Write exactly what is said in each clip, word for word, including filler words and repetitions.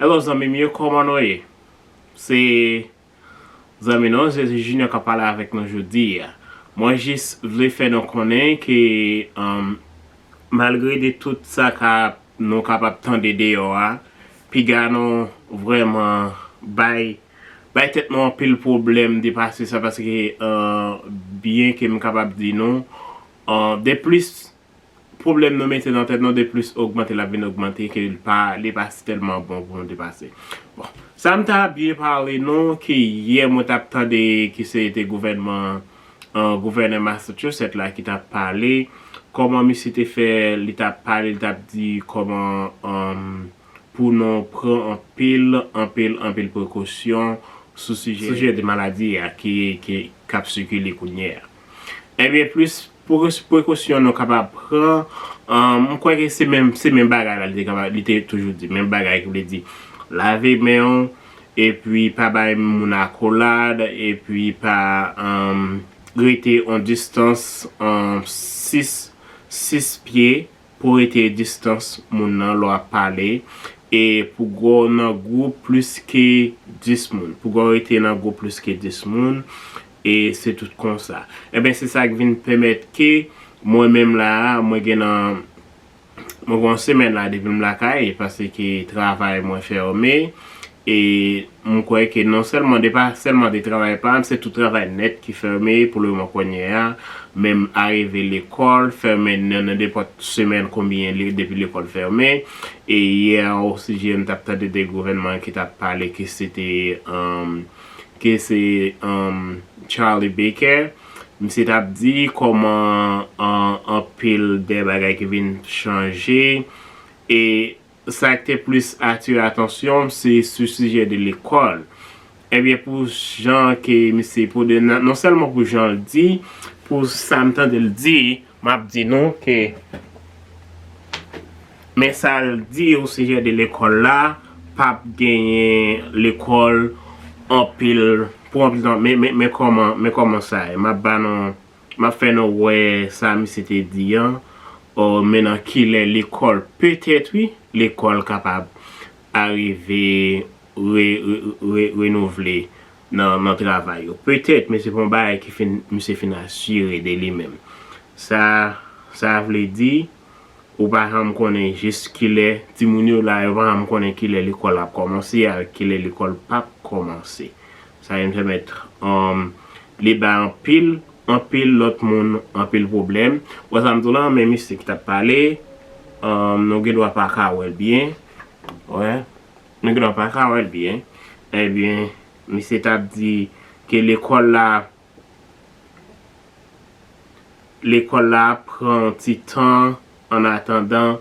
Hello zanmi m yo, kòman nou ye? Se zanmi nou, Jezi Junior k ap pale avèk nou jodi a. Mwen jis vle fè nou konnen ke um, malgre de tout sa ka nou kapab tande deyò a, piga nou vrèman bay bay tèt nou anpil pwoblèm depase sa, paske uh, byen ke m kapab di nou, uh, de plis pwoblèm nou mete nan tèt nou, de plis ogmante l ap vin ogmante, ke li pa, li pa tèlman bon pou nou depase. Bon, sa m ta byen pale nou, ke yè mwen t ap tande, ki se te gouvènman, uh, gouvènè Massachusetts la ki t ap pale, kòman misye te fè, li t ap pale, li t ap di kòman um, pou nou pran anpil, anpil, anpil prekosyon sou sijè, sijè de maladi a ki, ki k ap sikile kounye a. Ebyen, plis prekosyon nou kapab pran, um, m kwè ke se menm, se menm bagay la, li te, li te toujou di, menm bagay ki vle di, lave men w, epi pa bay moun akolad, epi pa um, rete yon distans um, sis, sis pye, pou rete distans moun nan lè w ap pale, e pou gwo nan gwoup plis ke dis moun. Pou gwo rete nan gwoup plis ke dis moun, e se tout konsa. Ebyen, se sa k vin pèmèt ke mwen menm la a, mwen gen nan, mwen gen yon semèn la depi m lakay, paske travay mwen fèmen, e m kwè ke non sèlman de pa sèlman de travay pa m, se tout travay nèt ki fèmen pou lemoman kounye a, menm arive lekòl fèmen nan nenpòt semèn konbyen depi lekòl fèmen. E yè osijè m t ap tande de gouvènman ki t ap pale ke se te um, ke se um, Charlie Baker, misye t ap di kòman anpil de bagay ki vin chanje, e sa k te plis atire atansyon m se sou sijè de lekòl. Ebyen, pou jan ke misye, pou de, non sèlman pou jan l di, pou sa m tande l di, m ap di nou ke men sa l di osijè de lekòl la, p ap genyen lekòl anpil, pou anpil tan. Men, men, men kòman, men kòman sa ye? M ap ba nou, m ap fè nou wè sa misye te di an, o, men nan kilè lekòl, petèt wi, lekòl kapab arive re, re, re, renouvle nan, nan travay yo. Petèt, men se pa yon bagay ki fin, misye fin asire de li menm. Sa, sa vle di, ou pa janm konnen jis kilè, timoun yo la, yo pa janm konnen kilè lekòl ap kòmanse avèk kilè lekòl p ap kòmanse. Sa vin pèmèt um, li bay anpil, anpil lòt moun, anpil pwoblèm. Wè sa m di w la, men misye ki t ap pale, um, nou gen dwa pa ka wè l byen. Wè. Nou gen dwa pa ka wè l byen. Ebyen, misye t ap di ke lekòl la, lekòl la ap pran yon ti tan, an atandan,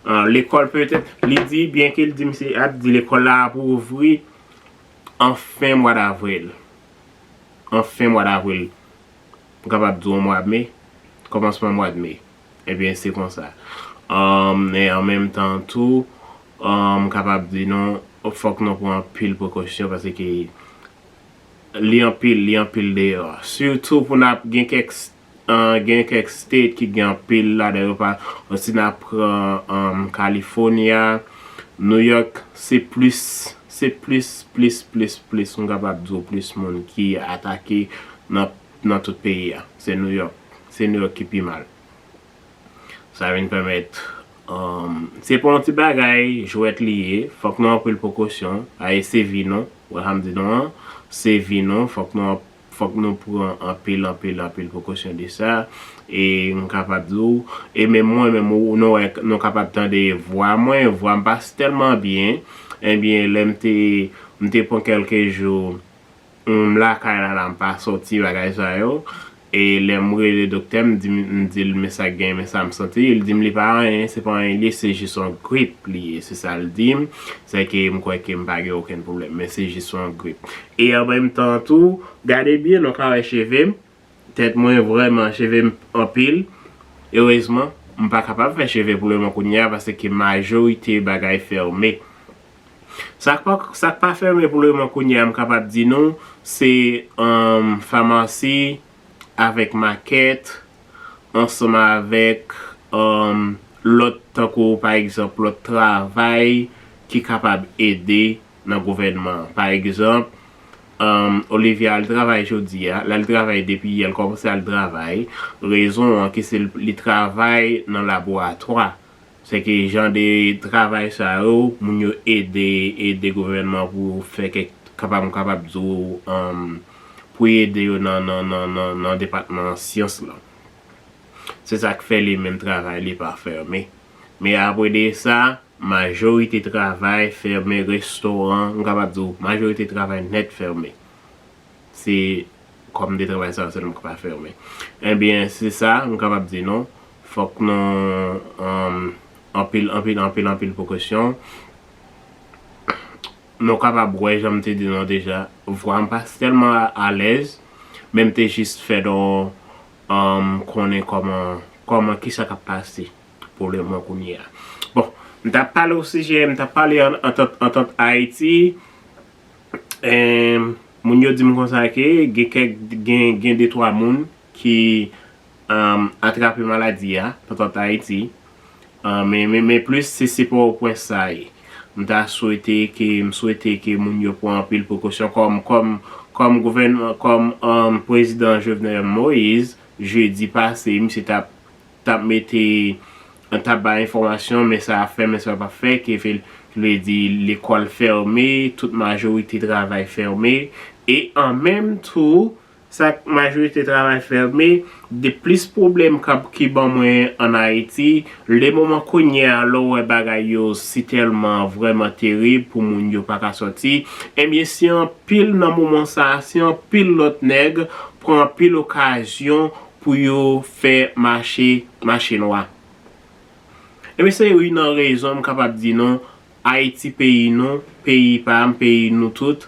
uh, lekòl petèt, li di, byen ke l di, misye ap di lekòl la ap ouvri an fen mwa davril. An fen mwa davril. M kapab di w mwa me, kòmansman mwa de me. Ebyen, se konsa. Um, e an menm tan tou, um, m kapab di nou, fòk nou pran anpil prekosyon paske li anpil, li anpil deyò. Sitou pou n ap gen kèk, uh, gen kèk state ki gen anpil ladan yo pa, si n ap pran um, California, New York, se plis, se plis, plis, plis, plis, m kapab di w plis moun ki atake nan, nan tout peyi a. Se New York. Se New York ki pi mal. Sa vin pèmèt, um, se pa yon ti bagay, jwèt li ye. Fòk nou anpil prekosyon. Aye se vi nou. Wè sa m di nou an. Se vi nou. Fòk nou, fòk nou pran anpil, anpil, anpil prekosyon de sa. E m kapab di w, e menm mwen, menm ou, nou wè, nou kapab tande vwa mwen. Vwa m pa tèlman byen. Ebyen, lè m te, m te pran kèlke jou, m lakay la, la, m pa sòti, bagay sa yo. E lè m rele doktè, m di, m di l, men sa k gen, men sa m santi. Li di m, li pa anyen, se pa anyen, li, se jis yon grip, li ye. Se sa l di m. Se ke m kwè ke m pa gen okenn pwoblèm, men se jis yon grip. E an menm tan tou, gade byen, nou ka wè cheve m. Tèt mwen vrèman, cheve m anpil. Erezman, m pa kapab fè cheve pou lemoman kounye a, paske majorite bagay fèmen. Sa k pa, sa k pa fèmen pou lemoman kounye a, m kapab di nou, se um, famasi avèk makèt, ansanm avèk um, lòt, tankou pa egzanp, lòt travay ki kapab ede nan gouvènman an. Pa egzanp, um, Olivia al travay jodi a, l al travay depi yè, l kòmanse al travay. Rezon an ki se li travay nan laboratwa. Se ke jan de travay sa yo, moun yo ede, ede gouvènman pou fè kèk, kapab, m kapab di w, um, pou ede yo nan, nan, nan, nan, nan depatman syans lan. Se sa k fè li menm travay li pa fèmen. Men apre de sa, majorite travay fèmen, restoran, m kapab di w, majorite travay nèt fèmen. Se kòm de travay sa yo sèlman k pa fèmen. Ebyen, se sa, m kapab di nou, fòk nou, um, anpil, anpil, anpil, anpil prekosyon. Nou kapab wè, jan m te di nou deja, vwa m pa tèlman alèz, men m te jis fè nou, um, konnen kòman, kòman, kisa k ap pase pou lemoman kounye a. Bon, m t ap pale o sijè, m t ap pale an, antant, antant Ayiti. Em, moun yo di m konsa ke gen kèk, gen, gen de twa moun ki, em, atrape maladi a, antant Ayiti. Em, men, men, men plis se, se Pòtoprens sa ye. M ta swete ke, m swete ke moun yo pran anpil prekosyon kòm, kòm, kòm gouvènman, kòm, em, prezidan Jovenel Moïse, jedi pase, misye t ap t ap mete, t ap bay enfòmasyon, men sa ap fè, men sa p ap fè, ki vle, ki vle di lekòl fèmen, tout majorite travay fèmen, e an menm tou, sa k majorite travay fèmen, de plis pwoblèm k ap, ki ban mwen an Ayiti, lemoman kounye a, lè w wè bagay yo si tèlman vrèman terib pou moun yo pa ka sòti, ebyen, si anpil nan moman sa a, si anpil lòt nèg pran anpil okazyon pou yo fè mache, mache nwa. Ebyen, se youn nan rezon m kapab di nou, Ayiti peyi nou, peyi pa m, peyi nou tout,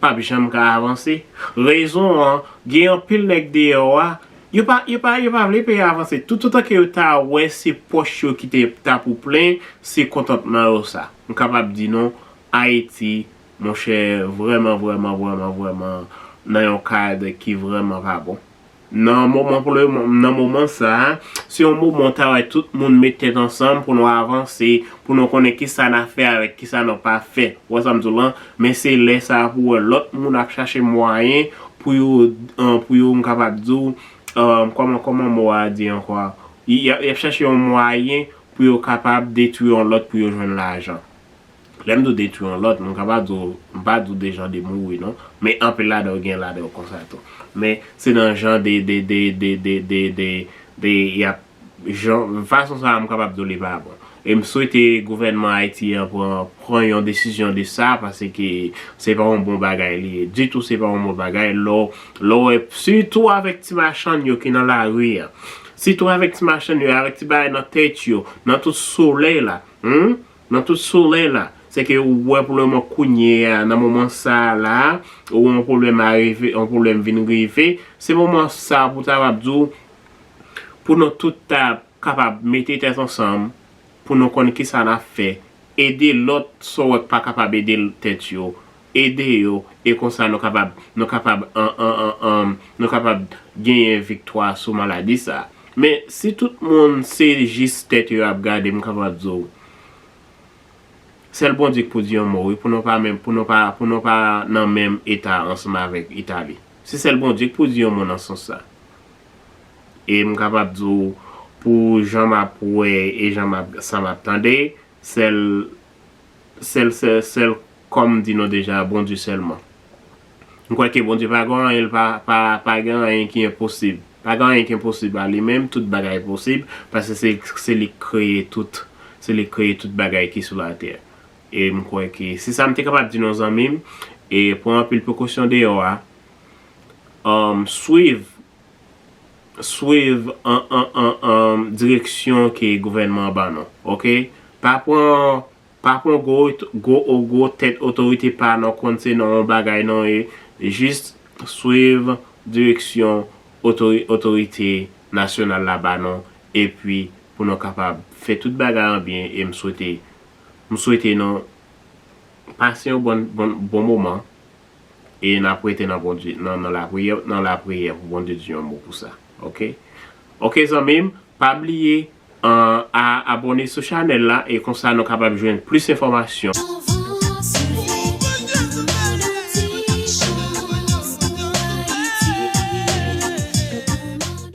p ap janm ka avanse. Rezon an, gen anpil nèg deyò a, yo pa, yo pa, yo pa vle peyi a avanse. Toutotan ke yo ta wè se pòch yo ki te, ta pou plen, se kontantman yo sa. M kapab di nou, Ayiti, monchè, vrèman, vrèman, vrèman, vrèman, nan yon kad ki vrèman pa bon. Nan moman pou le, nan moman sa a, se yon moman w ta wè tout moun met tèt ansanm pou nou avanse, pou nou konnen kisa n a fè avèk kisa nou pa fè. Ou wè sa m di w lan? Men se lè sa a pou w wè lòt moun ap chache mwayen pou yo, eh, pou yo, m kapab di w, eh, kòman, kòman mo a di ankò? Y, y ap, y ap chache yon mwayen pou yo kapab detwi yon lòt pou yo jwenn lajan. Lè m di w detwi yon lòt, m ka pa di w, m pa di w de jan de mouri non, men anpil ladan yo gen ladan yo konsa tou. Men se nan jan de, de, de, y ap, jan, fason sa a m kapab di w li pa bon. E m swete gouvènman Ayiti an pran, pran yon desizyon de sa, paske se pa yon bon bagay li ye. Ditou, se pa yon bon bagay. Lè w, lè w wè, sitou avèk ti machann yo ki nan lari a. Sitou avèk ti machann yo, avèk ti bagay nan tèt yo, nan tout solèy la. Hmm? Nan tout solèy la, se ke ou wè pou le moman kounye a, nan moman sa a la, ou yon pwoblèm a rive, yon pwoblèm vin rive, se moman sa a pou ta ap di w, pou nou tout ta kapab mete tèt ansanm, pou nou konn kisa n ap fè, ede lòt sa w wè k pa kapab ede tèt yo, ede yo, e konsa nou kapab, nou kapab, an, an, an, an, nou kapab genyen viktwa sou maladi sa a. Men, si tout moun se jis tèt yo ap gade, m kapab di w, sèl Bondye k pou di yon mo, wi, pou nou pa menm, pou nou pa, pou nou pa nan menm eta ansanm avèk Itali. Se sèl Bondye k pou di yon mo nan sans sa. E m kapab di w, pou jan m ap wè e jan m ap, sa m ap tande, sèl, sèl, sèl, sèl, kòm m di nou deja, Bondye sèlman. M kwè ke Bondye pa gen anyen, li pa, pa, pa gen anyen ki enposib. Pa gen anyen ki enposib a li menm, tout bagay posib, paske se, se li k kreye tout, se li k kreye tout bagay ki sou latè. E m kwè ke se sa m te kapab di nou, zanmi m, e pran anpil prekosyon deyò a. Um, swiv, swiv an, an, an, an direksyon ke gouvènman an ban nou, oke? Pa pran, pa pran gwo, gwo, gwo tèt otorite pa nou, konn se nan yon bagay non, e jis swiv direksyon otori-, otorite nasyonal la ba nou, epi pou nou kapab fè tout bagay an byen, e m swete, m swete nou pase yon bon, bon, bon moman, e n ap rete nan Bondye, nan, nan lapriyè, nan lapriyè pou Bondye di yon mo pou sa. Oke? Oke, zanmi m, pa bliye, an, a, abòne sou chanèl la, e konsa nou kapab jwenn plis enfòmasyon.